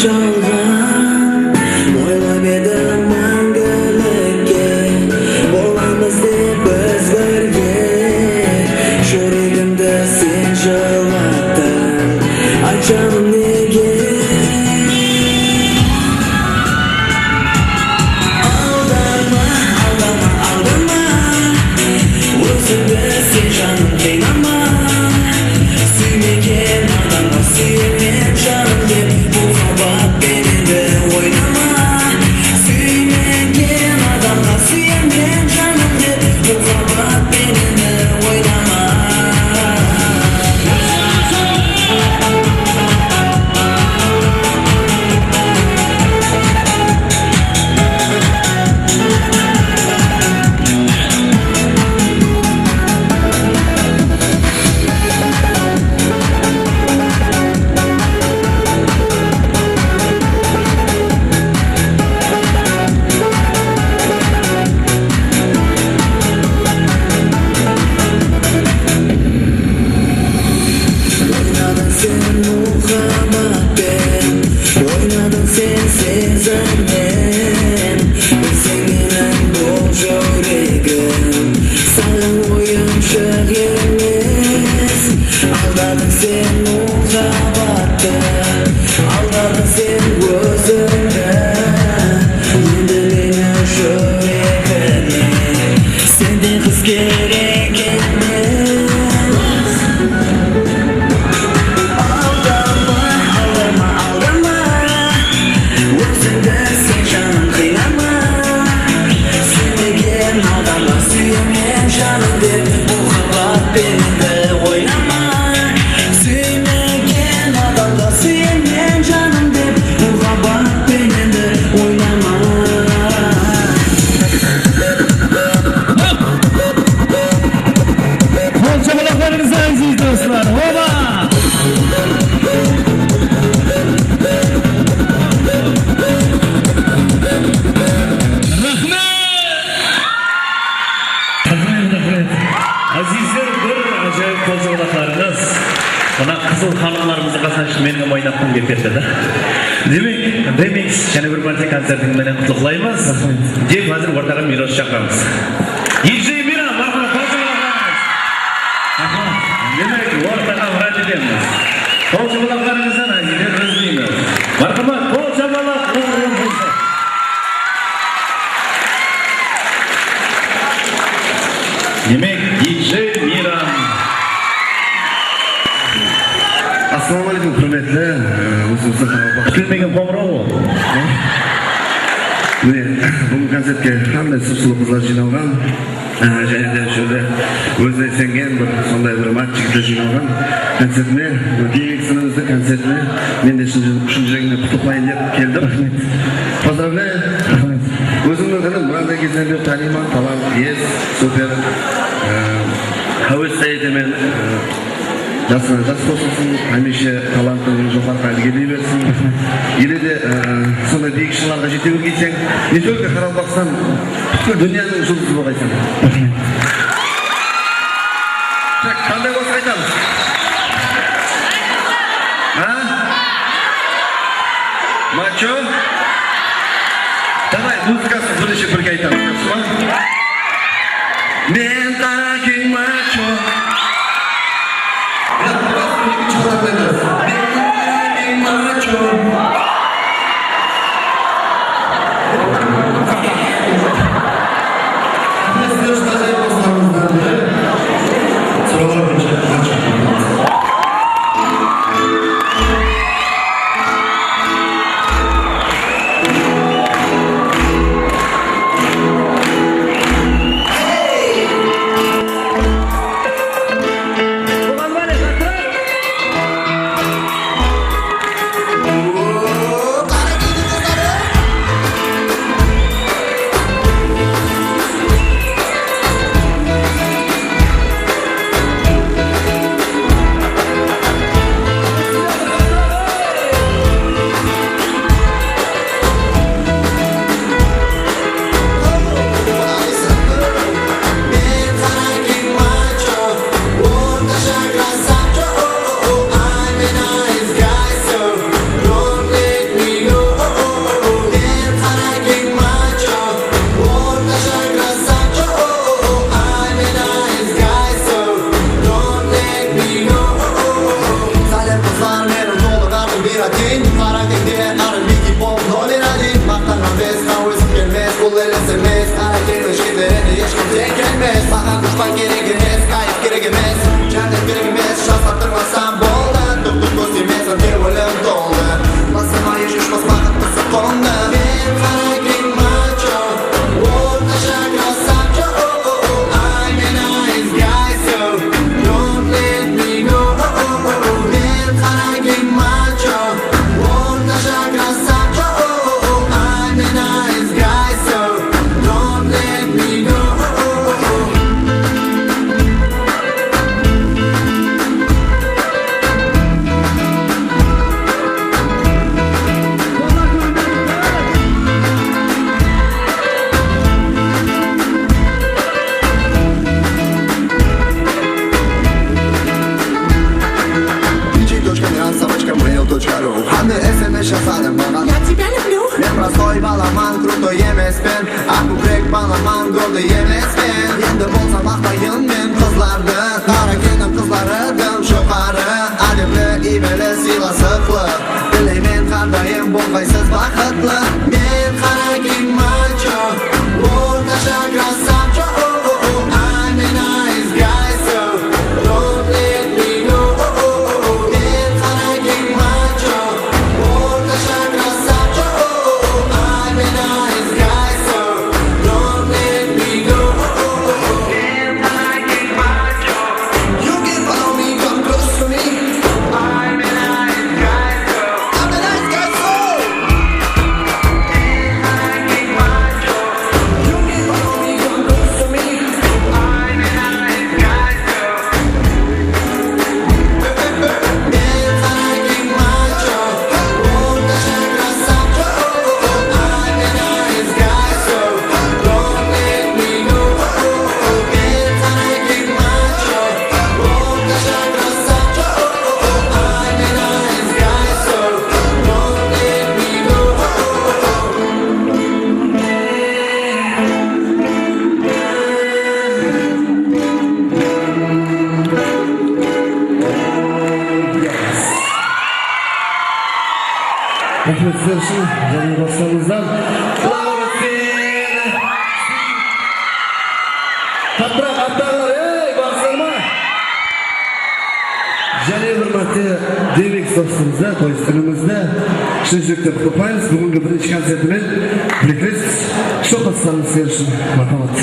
Жалған ойлап едім, мәңгілікке боламыз деп біз бірге. Жүрегімді сен жылаттың, айт, жаным, неге? Алдама, алдама, алдама өзіңді сен, жаным, қинама. Сүймеген адамға сүйемін, жаным, деп махаббатпен енді ойнама. Сүймеген адамға сүйемін, жаным, деп махаббатпен енді ойнама. Ойнадың сен мұхаббатпен, ойнадың сен сезіммен. Білсең, менің бұл жүрегім саған ойыншық емес. Алдадың сен мұхаббатты, алдадың сен өзіңді. Енді менің жүрегіме сендей қыз керек емес. Алдама, алдама, алдама өзіңді сен, жаным, қинама. Сүймеген адамға сүйемін, жаным, деп махаббатпен енді ойнама. Сүймеген адамға сүйемін, жаным, деп махаббатпен енді ойнама. Qo'l chapaloqlaringiz, aziz do'stlar. Oba! Rahmat! Rahmat, rahmat. Azizlar, bir ajoyib qo'l chapaloqlarimiz. Mana qizil xonimlarimizni qatnashishi meni o'ynab kelib ketdi. Demak, Demix yana bir marta konserting bilan qutluqlaymiz. Deb hozir o'rtaga Meros chaqiramiz. DJ Miran, marhamat, qo'l chapaloqlarimiz. Demak, o'rtaga murad etamiz. Qo'l chapaloqlaringizdan, azizlar, izlaymiz. Marhamat, qo'l chapaloqlaringizni. Demak, DJ Miran. Ассалаумағалейкум, құрметті өзіміздің Қарақалпақ. Kutilmagan qo'ng'iroq u. Міне, бүгінгі концертке қандай сұп сұлу қыздар жиналған, және де осы жерде өзіне сенген бір сондай бір мәрт жігіттер жиналған. Концертіне, Демексініміздің концертіне мен де шын жүрегімнен құттықтайын деп келдім. Поздравляю. Өзімнің інім, мынандай кезден бері танимын. Талант есть, супер. Әуес етемін. Жасына жас қосылсын, хәмеше талантың жоғарыға ілгерілей берсін. Еле де сондай биік шыңдарға жете бергейсің. Не только Қарақалпақстан, бүткіл дүнияның жұлдызы болғайсың. Так, қандай қосық айтамыз? А? Мачо? Давай, музыкасын бірнеше бірге айтамыз, жақсы ма? Мен такой мачо. Екінші қосақ айтамыз. Мен такой мачо. Сіздер үшін ажайып қосықтарымыздан бірі. Сұраулар бойынша мачо. Bugan. Бұл елес емес, қара кең жігіттеріне ешкім тең келмес. Маған дұшпан керек емес, кайф керек емес, жәннат керек емес, жасап тұрмасам болды. Түк түк көз тимесін, кеуілім толды. Басыма еш ұшпас бақыт құсы қонды. Мен қара кең мачо, орташа красавчик. I'm a nice guy, so don't let me go. Мен қара кең мачо, орташа красавчик. I'm a nice guy, so don't let me go. dj.miran@mail.ru. Қандай смс жасады маған? Я тебя люблю. Мен простой баламан, крутой емеспін, ақ көкірек баламан, гордый емеспін. Енді болса мақтайын мен қыздарды, Қаракенің қыздары дым жоғары, әдеплі, ибелі, сыйласықлы. Тілеймін қандайым болғайсыз бақытлы. Мен қаракең мачо, орташа красавчик. I'm a nice guy, so don't let me go. Мен қаракең мачо, орташа красавчик. I'm a nice guy, so don't let me go. Мен қаракең мачо. You can follow me, come close to me. I'm a nice guy, so I'm a nice guy, so You can follow me, come close to me. I'm a nice guy, so мен қаракең мачо, орташа красавчик. I'm a nice guy, so don't let me go. Мен қаракең мачо, орташа красавчик. I'm a nice guy, so don't let me go. Рахмет сіздер үшін және достарымыздан. Лаура, сені қаттырақ аттағылар, ей, барсыздар ма? Және бір мәрте Демикс достарымызды, то есть інімізді шын жүректен құттықтаймыз. Бүгінгі бірінші концертімен тілектеспіз. Күшті қосқаныңыз сіздер үшін мархабат.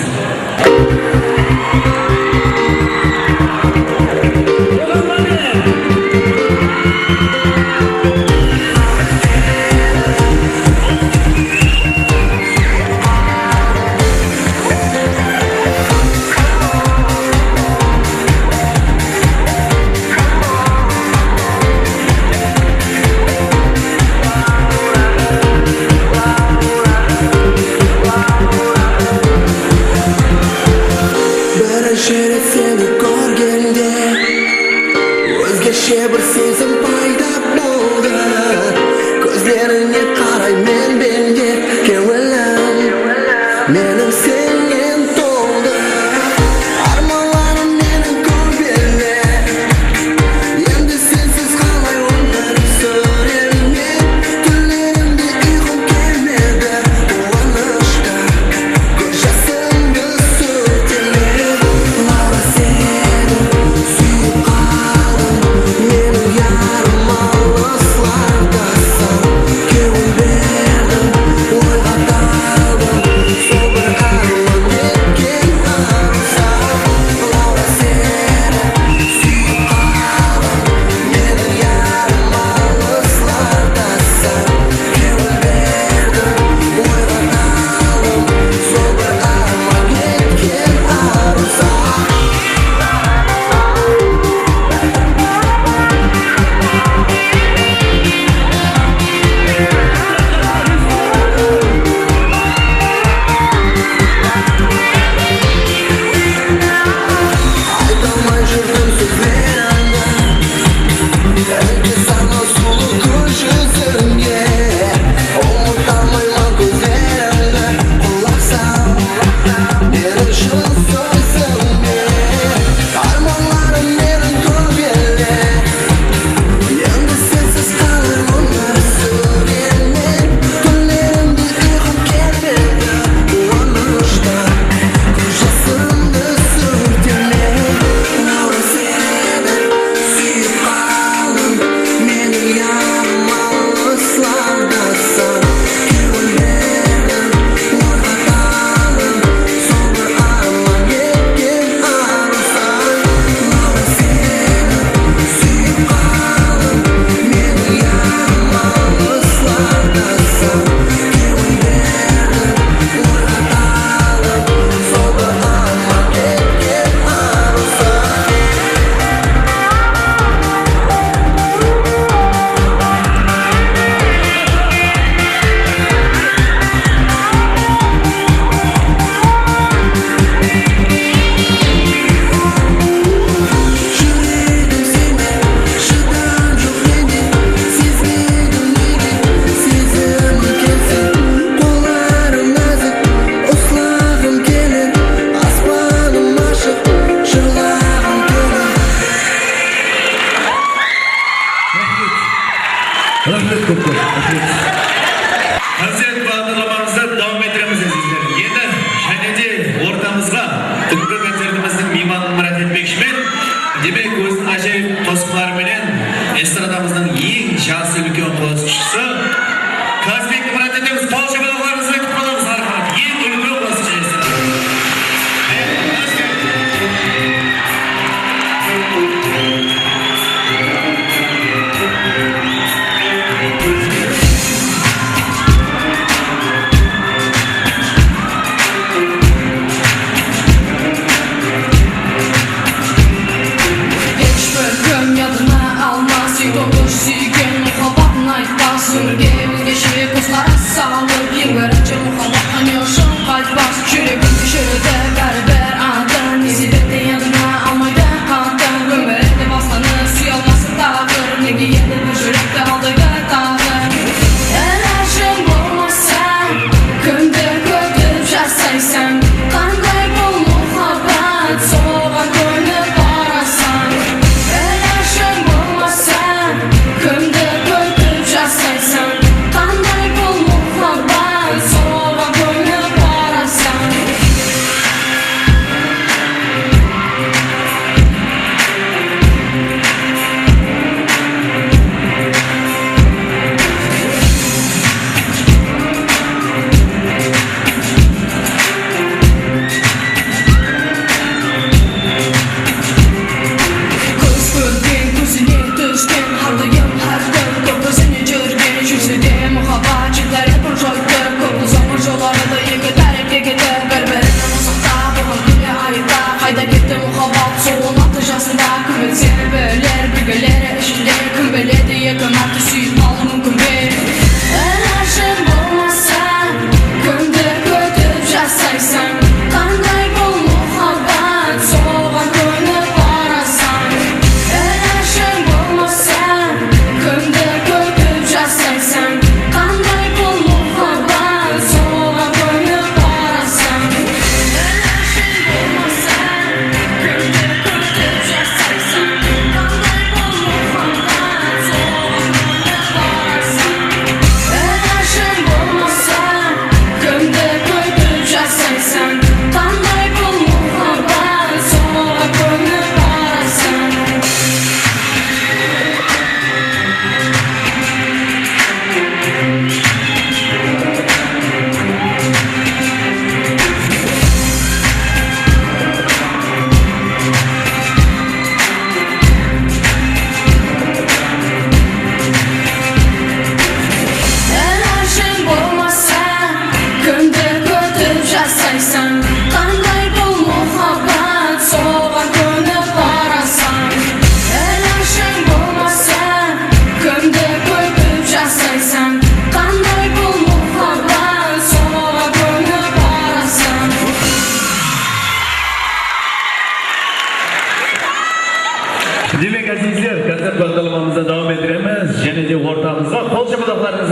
Бірінші рет сені көргенде өзгеше бір сезім пайда болды. Көздеріңе қарай мен бенде, кеуілім менің сенен толды. Армандарым менің көп еле, енді сенсіз қалай өмір сүремін мен? Түндерімде ұйқым келмеді, қуаныштан көз жасымды сүртемін. Лаура, сені сүйіп қалдым, менің ярым, алыслардасың. Кеуіл бердім,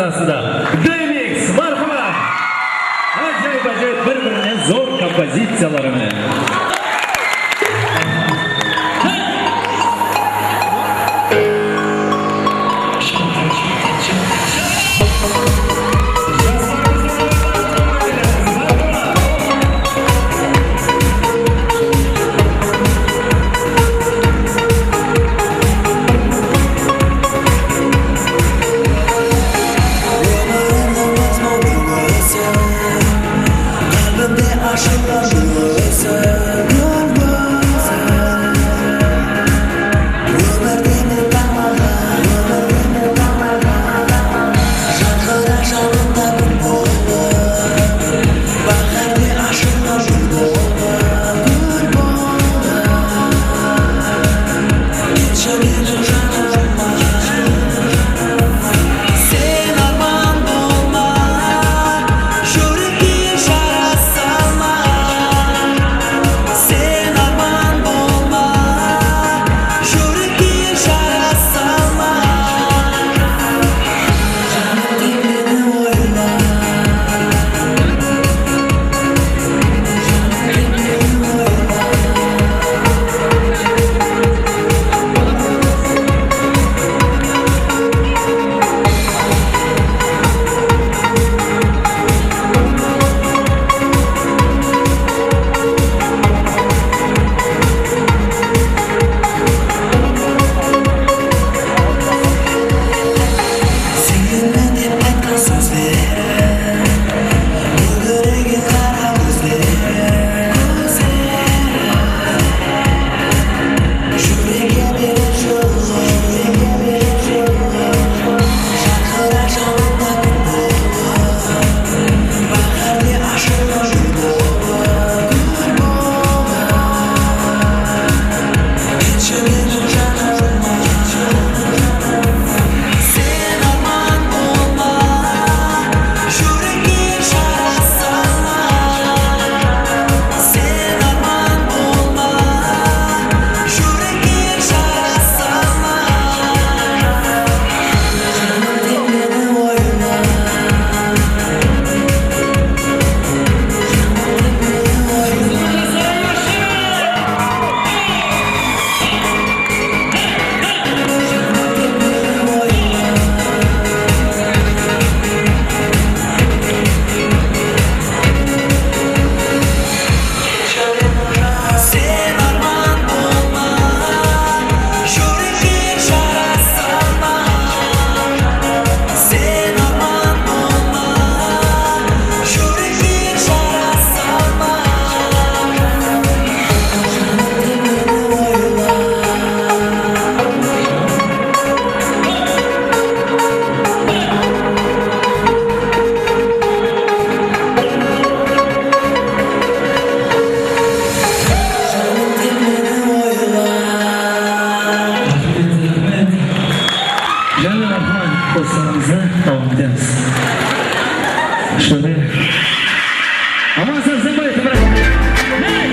Sahnasida Demix, marhamat! Ajoyib ajoyib bir-birinden zo'r kompozitsiyalari bilan. Өмірімнің мазмұны өзі, қалбымде ашылған гүл өзі, гүл өзі. Өмірде мен қалмаған, өмірде мен қалмаған. Жарқырап жалында күн болып, бәһарде ашылған гүл болып, гүл болып. Кетші менің жаныма. Сен арман болма, жүрекке жара салма. Сен арман болма, жүрекке жара салма. Жаным, тек мені ойла. Жаным, тек мені ойла. Сүйемін деп айтқан сөздері, мөлдіреген қара көздері, көздері. Жүрекке берер жылы, жүрекке берер жылы. Жарқырап жалында күн болып, бәһарде ашылған гүл болып, гүл болып. Кетші менің жаныма. Сен арман болма, жүрекке жара салма. Сен арман болма, жүрекке жара салма. Жаным, тек мені ойла. Жаным, тек мені ойла. Жаным, тек мені ойла. Сен арман болма, жүрекке жара салма. Сен арман болма, жүрекке жара салма. Жаным, тек мені ойла. Жаным, тек мені ойла. Rahmat. Jalil Rahman qo'shig'imizni davom etamiz. Shuni Aman Sarsenbayev. Hey!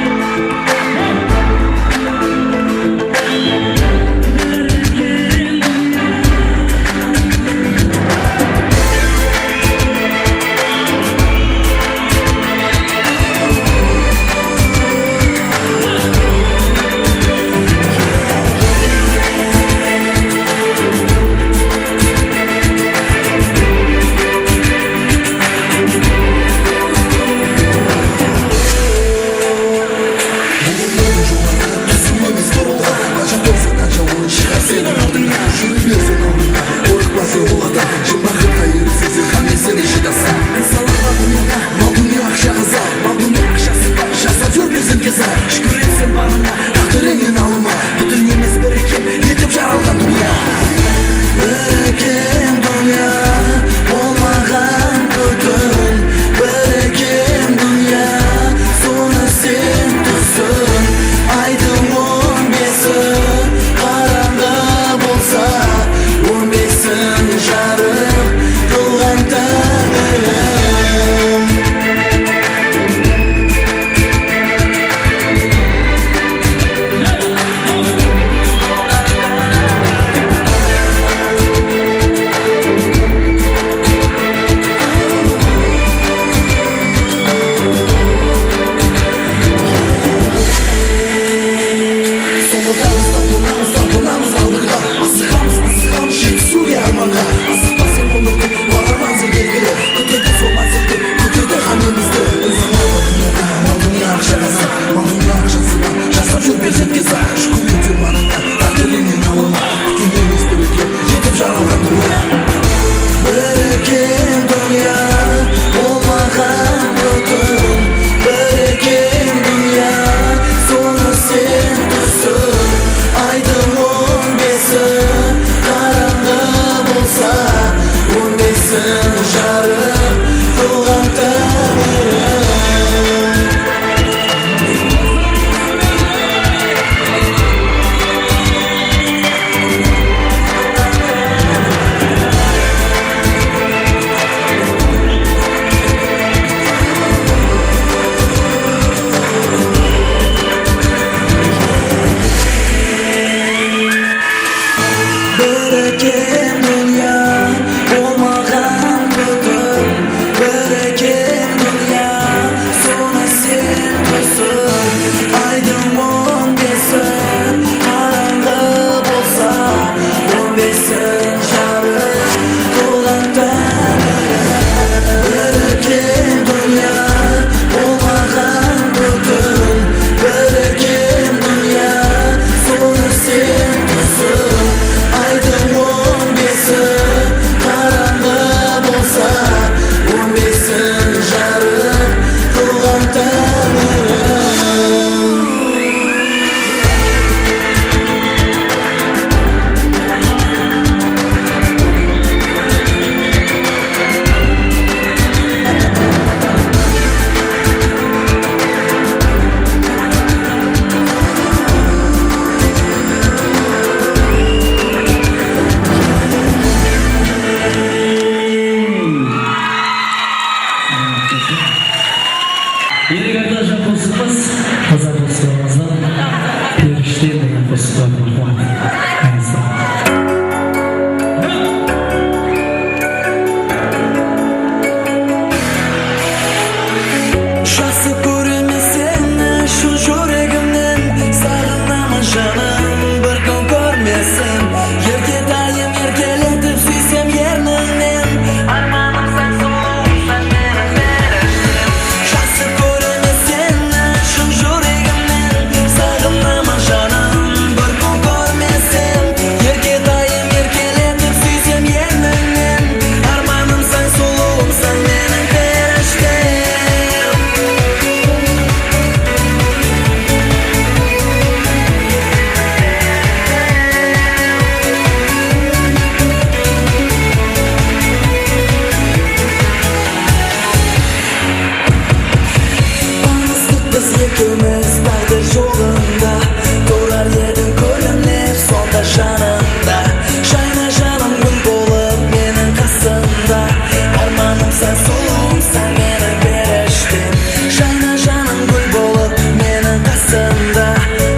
Арманымсың, сұлуымсың менің періштем. Жайна жаным гүл болып менің қасымда.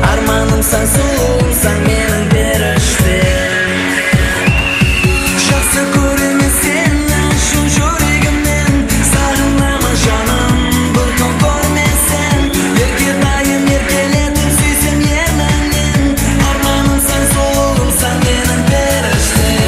Арманымсың, сұлуымсың менің періштем. Жақсы көремін сені шын жүрегімнен. Сағынамын жаным бір күн көрмесең. Еркетайым еркелетіп сүйсем ерніңнен. Арманымсың, сұлуымсың менің періштем.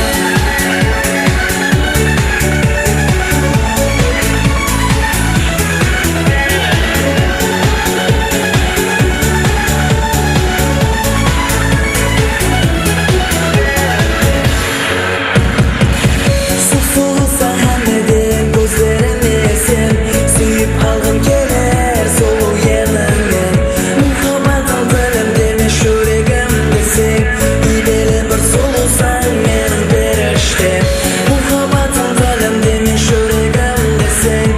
Сұп-сұлусың әнде көздеріме сен. Сүйіп алғым келер сұлу ерніңнен. Мұхаббатым тілімде мен жүрегімде сен. Ибелі бір сұлусың менің періштем. Мұхаббатым тілімде мен жүрегімде сен.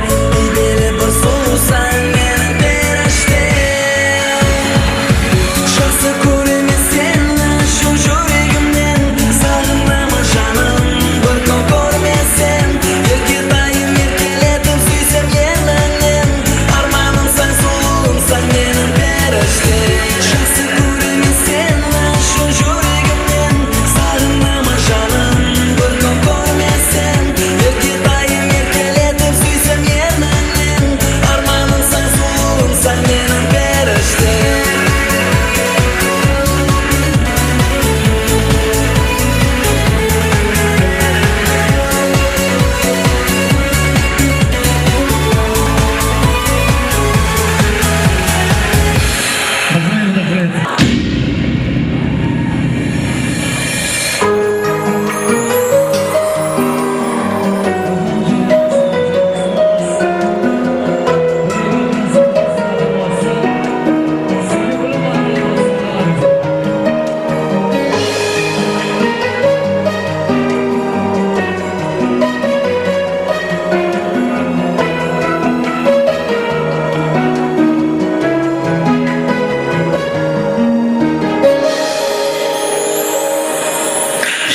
Ибелі бір сұлусың менің періштем. Жақсы көремін сені шын жүрегімнен. Сағынамын жаным бір күн көрмесең. Еркетайым еркелетіп сүйсем ерніңнен. Арманымсың, сұлуымсың менің періштем. Жақсы көремін сені шын жүрегімнен. Сағынамын жаным бір күн көрмесең. Еркетайым еркелетіп сүйсем ерніңнен. Арманымсың, сұлуымсың менің періштем. Рахмет, рахмет.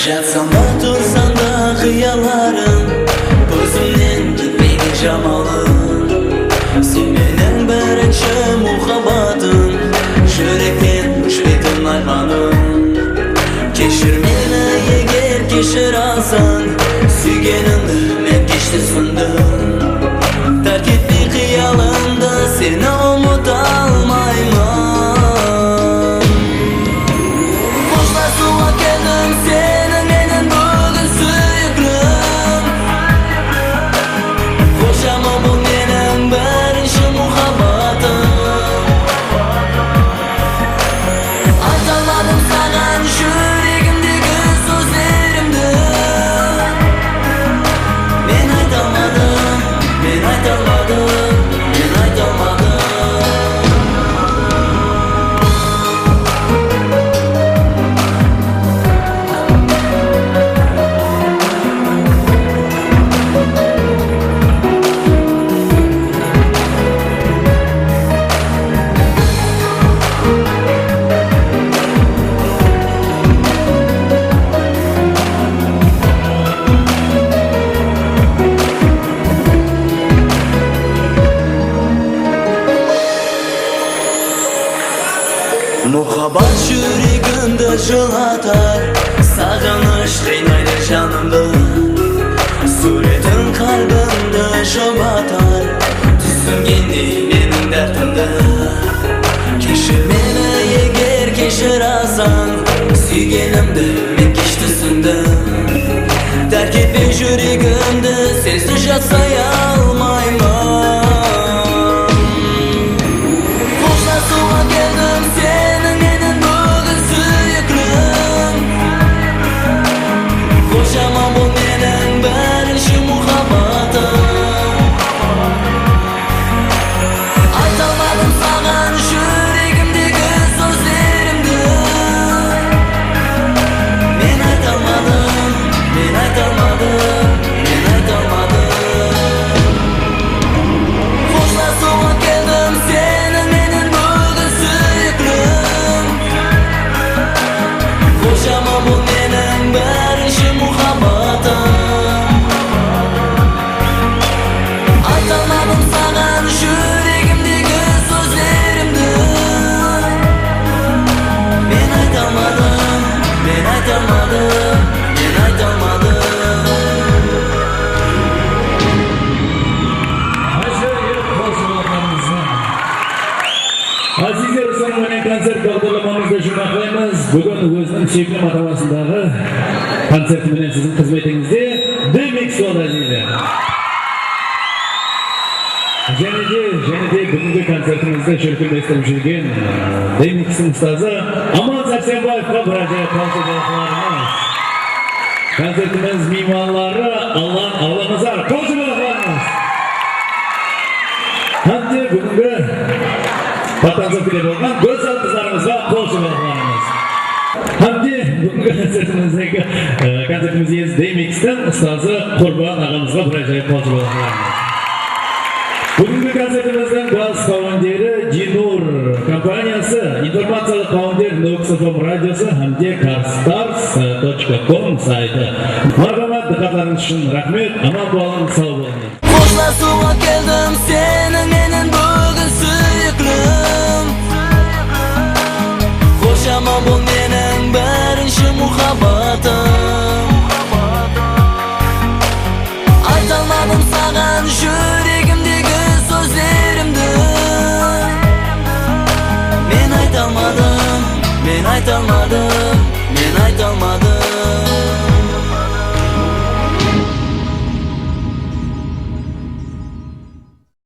Жатсам да тұрсам да қияларым көзімнен кетпейді жамалың. Сен менің бірінші мұхаббатым, жүректен өшпейтін арманым. Кешір мені егер кешір алсаң, сүйгенімді мен кеш түсіндім. Тәрк етпей қиялымды, сені ұмыта алмаймын. Қоштасуға келдім сенің менің бүгін сүйіктім. Қошама бұл менің бірінші мұхаббатым. Айта алмадым саған жүрегімдегі сөздерімді. Мен айта алмадым, мен айта алмадым, мен айта алмадым. Мұхаббат жүрегімді жылатар, сағыныш қинайды жанымды. Суретің қалбымды жұбатар, түсінгендей менің дертімді. Кешір мені егер кешір алсаң, сүйгенімді мен кеш түсіндім. Тәрк етпей жүрегімді, сенсіз жасай алмаймын. Қоштасуға келдім сенің менің бүгін сүйіктім. Қошама бұл Алмадым, мен айта алмадым. Ajoyib qo'shiqlarimizdan. Azizlar, so'ng konsert бағдарламамызды жұмақлаймыз. Бүгін өзінің сүйікті атамасындағы концертіменен сіздің қызметіңізде Demix болды, азизлер. Және де бүгінгі концертімізді шөлкемдестіріп жүрген Demix'ің ұстазы Аман Сәрсенбаевқа бір ажайып қол шапалақтарыңыз. Концертіміз мейманлары Аллан Алланазар, қол шапалақтарыңыз. Һәм де бүгінгі подтанцовкада болған гөзал қыздарымызға қол шапалақтарыңыз. Һәм де бүгінгі концертімізде Demix'тің ұстазы Құрбан ағамызға бір ажайып қол шапалақтарыңыз. Бүгінгі концертіміздің бас қауандері Динур компаниясы, информациялық қауандер Нүкіс FM радиосы һәм де carstars.com сайты. Мархамат, диққатларыңыз үшін рахмет, аман болыңыз, сау болыңыз. Қоштасуға келдім сенің менен бүгін, сүйіктім. Қош, аман бол.